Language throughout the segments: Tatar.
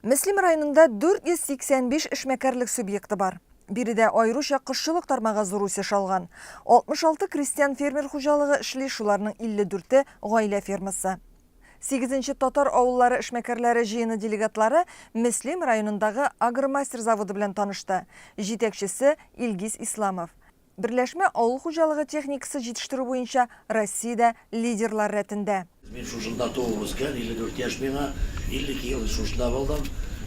Мөслим районында 485 эшмәкәрлек субъекты бар. Биредә аеруча кошчылык тармагы зур үсеш алган. 66 крестьян-фермер хуҗалыгы эшли, шуларның 54-е гаилә фермасы. Сигезенче татар авыллары эшмәкәрләре җыены делегатлары Мөслим районындагы Агромастер заводы белән танышты. Җитәкчесе, Илгиз Исламов. Берләшмә авыл хуҗалыгы техникасы җитештерү буенча Россиядә лидерлар рәтендә. Мин шушында туып үскән, 54 яшь миңа, 52 ел шушында булдым.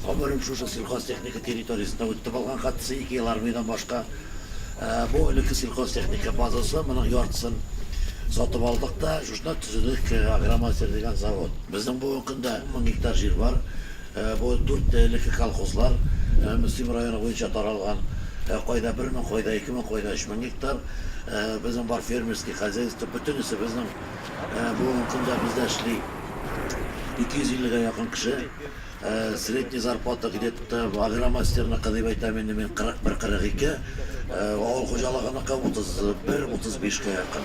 Гомерем шушы Сельхозтехника территориясендә үтте, булган хәтта ике ел армиядән башка. Бу элекке Сельхозтехника базасы, моның яртысын сатып алдык та, шушында төзедек Агромастер дигән завод. Безнең бүгенге көндә 1000 гектар җир бар. Бу дүрт элекке колхозлар Мөслим районы буенча таралган. Кайда 1000, кайда 2000, кайда 3000 гектар. Безнең бар фермерский хозяйство, бөтенесе безнең бүгенге көндә бездә эшли 250 гә якын кеше. Средний зарплата где-то агромастерныкы дип әйтәм инде мин 41-42. Авыл хуҗалыгыныкы 31-35 кә якын.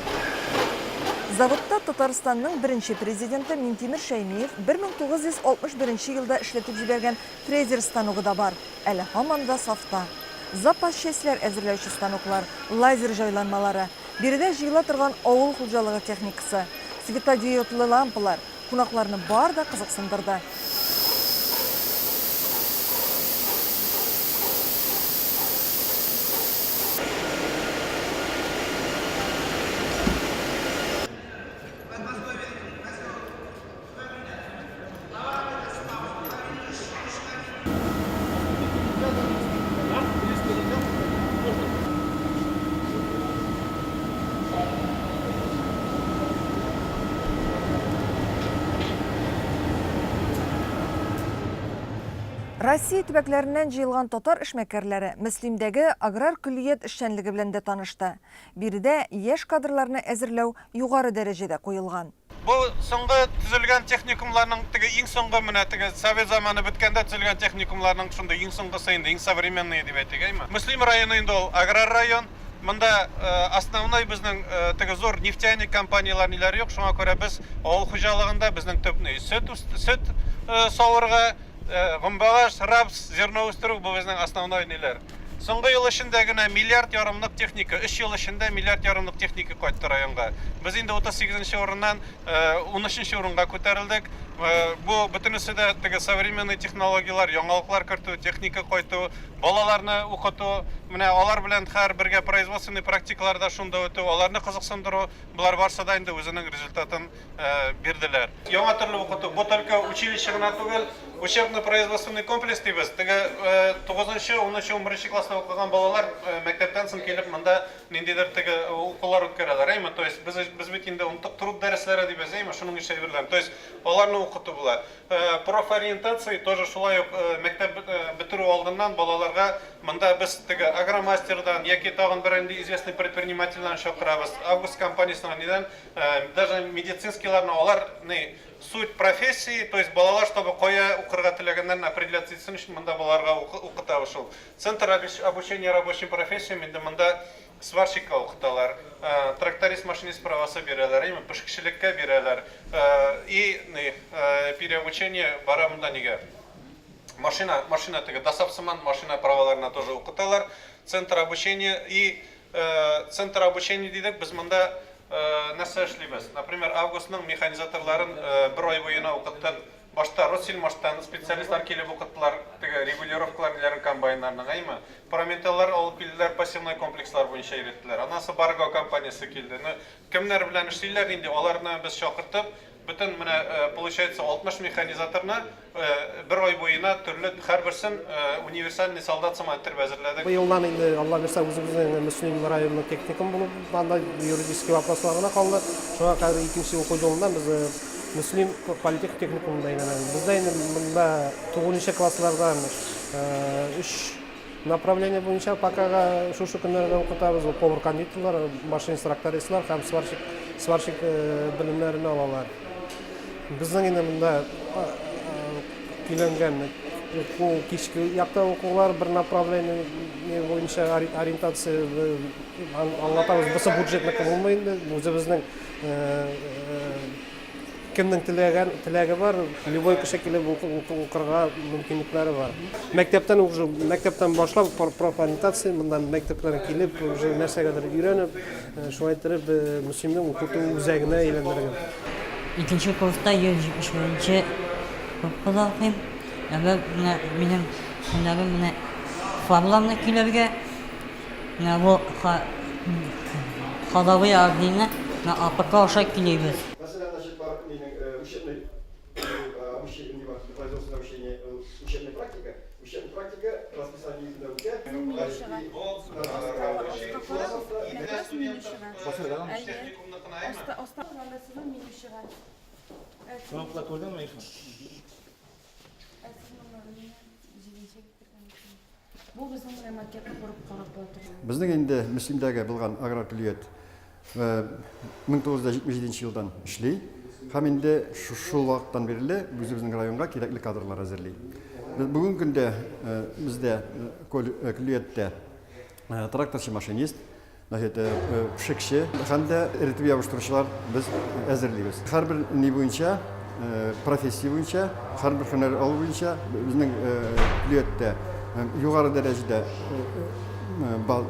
Заводта Татарстанның беренче президенты Минтимер Шәймиев 1961 елда эшләтеп җибәргән фрезер станогы да бар, әле һаман да сафта. Запас частьләр әзерләүче станоклар, лазер җайланмалары, биредә җыела торган авыл хуҗалыгы техникасы, светодиодлы лампалар, кунакларны бар да кызыксындырды. Россия төбәкләреннән җыелган татар эшмәкәрләре Мөслимдәге аграр көллият эшчәнлеге белән дә танышты. Биредә яшь кадрларны әзерләү югары дәрәҗәдә куелган. Бу соңгы төзелгән техникумларның теге иң соңгы менә теге совет заманы беткәндә төзелгән техникумларның шундый иң соңгысы инде, иң современные дип әйтик, әйме? Мөслим районы инде ул аграр район. Монда основной безнең теге зур нефтяник компанияләр ниләр юк, шуңа күрә без авыл хуҗалыгында безнетөп ни сөт сөт савырга, гөмбәлаш, рапс, зерно үстерү бу безнең основной ниләр. Соңгы ел эчендә генә миллиард ярымлык техника, өч ел эчендә миллиард ярымлык техника кайтты районга. Без инде 38 нче урыннан 13 нче урынга күтәрелдек. Бу бөтенесе дә теге современный технологияләр, яңалыклар кертү, техника кайту, балаларны укыту, менә алар белән хәер бергә производственный практикалар да шунда үтү, аларны кызыксындыру, болар барсы да инде үзенең результатын бирделәр. Яңа төрле укыту, бу только училище гына түгел, учебно-производственный комплекс дибез. Теге тугызынчы, унынчы, унберенче класста укыган балалар мәктәптән соң килеп монда ниндидер теге укулар үткәрәләр, әйме? То есть без, без бит инде оныттык, труд дәресләре дибез, әйме? Шуның ише әйберләр. То есть аларны укыту була. Профориентация тоже шулай ук мәктәп бетерү алдыннан балаларга монда без теге агромастердан яки тагын бер инде известный предпринимательләрне чакырабыз. Август компаниясеннән нидән Даже медицинскийларны алар ни суть профессии, то есть балалар чтобы кая укырга теләгәннәрен определяться итсен өчен монда балаларга укытабыз шул. Центр обучения рабочим профессиям инде монда сварщикка укыталар, тракторист-машинист правасы бирәләр, именно пешекчелеккә бирәләр. И ни переобучение бара монда нигә? Машина, машина теге ДОСААФ сыман машина праваларына тоже укыталар. Центр обучения и Центр обучения дидек, без монда нәрсә эшлибез? Например, августның механизаторларын бер ай буена укыттык. Башта Россельмаштан специалистлар килеп укыттылар, теге регулировкалар ниләрен комбайннарның, әйме? Прометаллар алып килделәр, посевной комплекслар буенча өйрәттеләр. Аннан соң Барго компаниясе килде. Ну, кемнәр белән эшлиләр инде, аларны без чакыртып, бөтен менә получается 60 механизаторны Бер ай буена төрле һәрберсен универсальный солдат сыман иттереп әзерләдек. Быелдан инде, Алла бирсә, үзебезнең Мөслим районының техникум булып, анда юридический вопрослар гына калды. Шуңа кадәр икенче уку елыннан без Мөслим политех техникумында әйләнәбез. Бездә инде монда тугызынчы класслардан өч направление буенча покага шушы көннәрдә укытабыз. Ул повар-кондитерлар, машинист-трактористлар һәм сварщик, сварщик белемнәрен алалар. Безнең инде монда көйләнгән уку, кичке якта укулар бер направление буенча ориентация аңлатабыз. Бусы бюджетныкы булмый инде. Үзебезнең Кемнең теләгән теләге бар, любой кеше килеп укырга мөмкинлекләре бар. Мәктәптән уже мәктәптән башлап профориентация, монда мәктәпләргә килеп, уже нәрсәгәдер өйрәнеп, шулай иттереп Мөслимнең укыту үзәгенә әйләндергән. Икенче курста 171 нче группада укыйм. Әмма менә минем һөнәрем менә фарларны көйләргә. Менә бу ходовые огнины менә АПК аша көйлибез. Мәсәлән, значит, бар нинең учебный обучение, производственное обучение, учебная практика, учебная практика расписание йөзендә үтә. Бу безнең менә макетны күреп карап була торган. Безнең инде Мөслимдәге булган аграр көллият 1977 елдан эшли һәм инде шул вакыттан бирле үзебезнең районга кирәкле кадрлар әзерли. Бүгенге көндә бездә көллияттә тракторчы-машинист, Значит, пешекче һәм дә эретеп ябыштыручылар без әзерлибез. Һәрбер ни буенча, профессия буенча, һәрбер һөнәр алу буенча безнең көллияттә югары дәрәҗәдә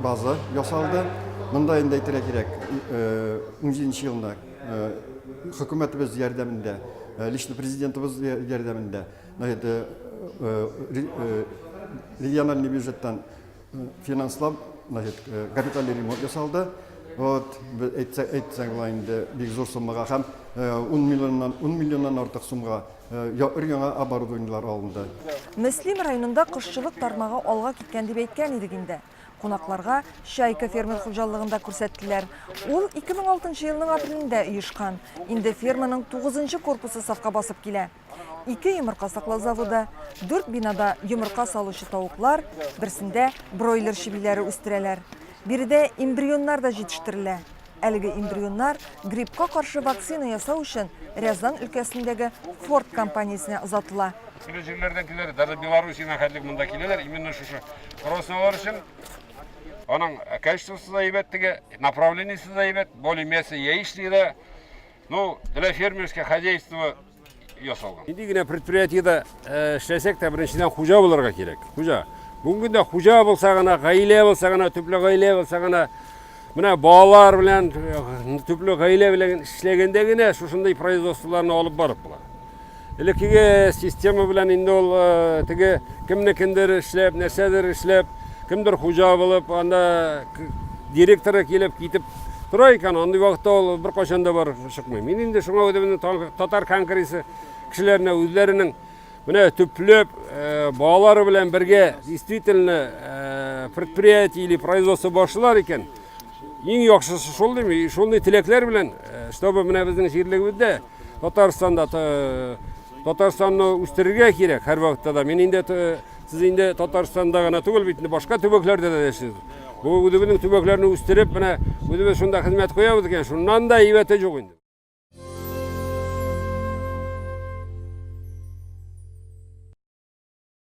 база ясалды. Монда инде әйтергә кирәк, 17 елында хөкүмәтебез ярдәмендә, лично президентыбыз ярдәмендә, значит, региональный бюджеттан Финанслап, значит, капитальный ремонт ясалды. Вот, әйтсәң, әйтсәң була инде бик зур суммага һәм 10 миллионнан 10 миллионнан артык сумга өр-яңа оборудованиеләр алынды. Мөслим районында кошчылык тармагы алга киткән дип әйткән идек инде. Кунакларга Чайка фермер хуҗалыгын да күрсәттеләр. Ул 2006 елның апрелендә оешкан. Инде ферманың тугызынчы корпусы сафка басып килә. Ике йомырка саклау заводы, дүрт бинада йомырка салучы тавыклар, берсендә бройлер чебиләре үстерәләр. Биредә эмбрионнар да җитештерелә. Әлеге эмбрионнар гриппка каршы вакцина ясау өчен Рязан өлкәсендәге Форд компаниясенә озатыла. Төрле җирләрдән киләләр, даже Белоруссиядән хәтлек монда киләләр, именно шушы кросслар өчен. Аның качествосы да әйбәт теге, направлениесе дә әйбәт, более мясо яичный да. Ну, для фермерского хозяйства ясалган. Нинди генә предприятиедә э, эшләсәк тә, беренчедән хуҗа булырга кирәк. Хуҗа. Бүгенге көндә хуҗа булса гына, гаилә булса гына, төпле гаилә булса гына, менә балалар белән э, төпле гаилә белән эшләгәндә генә шушындый производстволарны алып барып була. Элеккеге система белән инде ул э, теге кемнекендер эшләп, нәрсәдер эшләп, кемдер хуҗа булып, анда директоры килеп китеп тора икән, андый вакытта ул беркайчан да барып чыкмый. Мин инде шуңа үземнең татар конгрессы кешеләренә үзләренең менә төпләп э, балалары белән бергә действительно э, предприятие или производство башлар икән, иң яхшысы шул дим, шундый теләкләр белән, чтобы менә безнең җирлегебездә Татарстанда Татарстанны үстерергә кирәк һәрвакытта да. Мин инде сез инде Татарстанда гына түгел бит, инде башка төбәкләрдә дә яшисез. Бу үзебезнең төбәкләрне үстереп, менә үзебез шунда хезмәт куябыз икән, шуннан да әйбәте юк инде.